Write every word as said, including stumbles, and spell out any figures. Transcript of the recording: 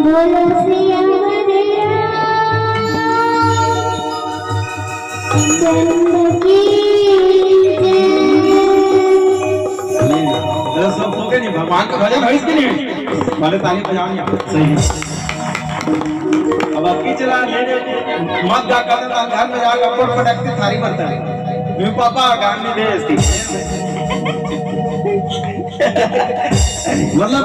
बोलो सिया राम चंद्र की जय। अरे सब हो गए नहीं, भगवान का भजन है इसके लिए। भले ताली बजाओ नहीं आप, सही है। अब आपकी चला ले ले, मत गा कर, घर में जाकर अपन पटक के थारी बर्तन। मेरे पापा गान नहीं दे इसकी। मतलब